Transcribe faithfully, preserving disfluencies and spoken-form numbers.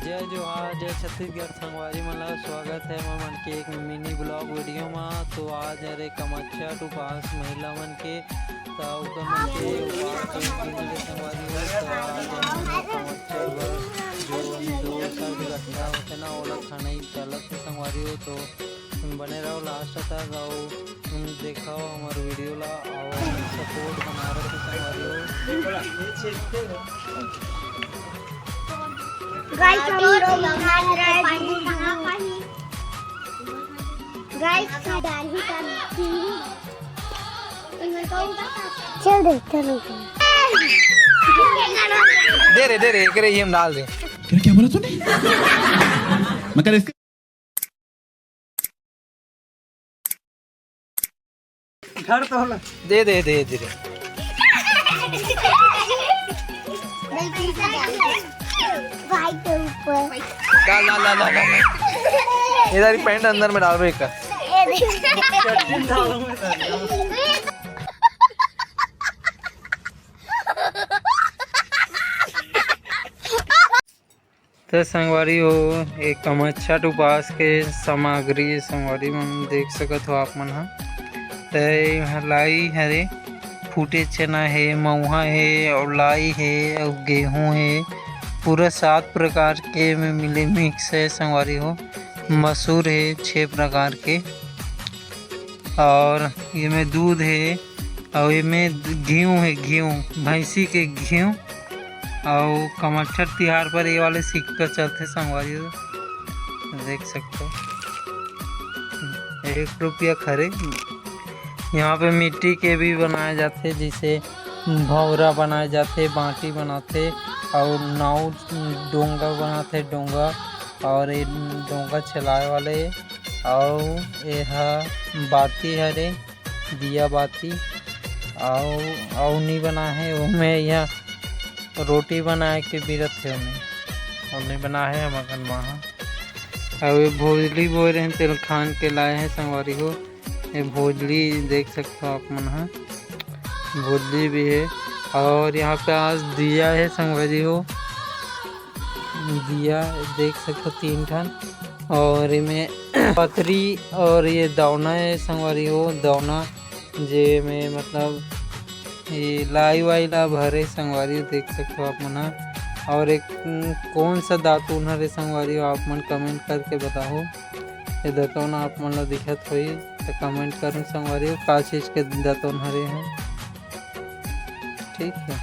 जय जोहार, जय छत्तीसगढ़ संगवारी मन ला, स्वागत है हमन के एक mini vlog video मा। तो आज हरे कमच्छा टू पास महिला मन के, त ओकर मन के उपास के दिन के संगवारी हो। तो आज हमन कमच्छा बर जो दो सौ गट्ठा होथे ना, ओला खाना ही चलत हे संगवारी हो। तो बने रहो last तक, अउ तुम देखो हमर video ला, अउ support बना रखो संगवारी हो। गाइस, हम लोग नहा रहे हैं। गाइस, का डाली का चल दे, चलो। दे रे, दे रे, एकरे ही हम डाल दे। तेरा क्या बोला तूने? मगर इसके घर तो होला। दे दे दे दे दे। भाई के ऊपर। डाल डाल डाल डाल डाल। ये सारी पैंट अंदर में डाल एक का। त संगवारी हो, एक कमच्छा उपास के सामग्री संगवारी मन देख सकत हो आप मन ह। त एमा लाई हरे, फूटे चना हे, मऊहा हे, अउ लाई हे, अउ गेहूं हे। पूरा सात प्रकार के एमे मिले mix हे संगवारी हो। मसूर हे छह प्रकार के, अउ एमे दूध हे, अउ एमे घीव हे, घीव, भैंसी के घीव। अउ कमच्छा तिहार पर ये वाले सिक्का चलथे संगवारी हो, देख सकते हो, एक रुपया खरे। यहाँ पे मिट्टी के भी बनाए जाथे, जैसे भौरा बनाए जाथे, बाटी बनाथे, अउ नाव डोंगा बनाथे, डोंगा, अउ ये डोंगा चलाए वाले, अउ ये हा बाती हरे, दिया बाती, अउ अउनी बना हे, ओमे यह रोटी बनाए के बिरत हे, ओमे, ओमे बना हे हमर कन माँ ह। अउ ये भोजली बोए रहे, तेल खान के लाए हे संगवारी हो। ये भोजली देख सकते हो आप मन ह, भोजली भी हे। अउ यहाँ पे आज दिया हे संगवारी हो, दिया देख सकते हो तीन ठन। अउ एमे पतरी अउ ये दौना हे संगवारी हो, दौना जे में मतलब ये लाई वाई ला भरे संगवारी हो, देख सकते हो आप मन ह। अउ एक, उम, कौन सा दातुन हरे संगवारी हो, आप मन comment करके बताओ। ये दतौन आप मन ला दिखत होही त comment करूँ संगवारी हो, का चीज के दतौन हरे हे, ठीक है।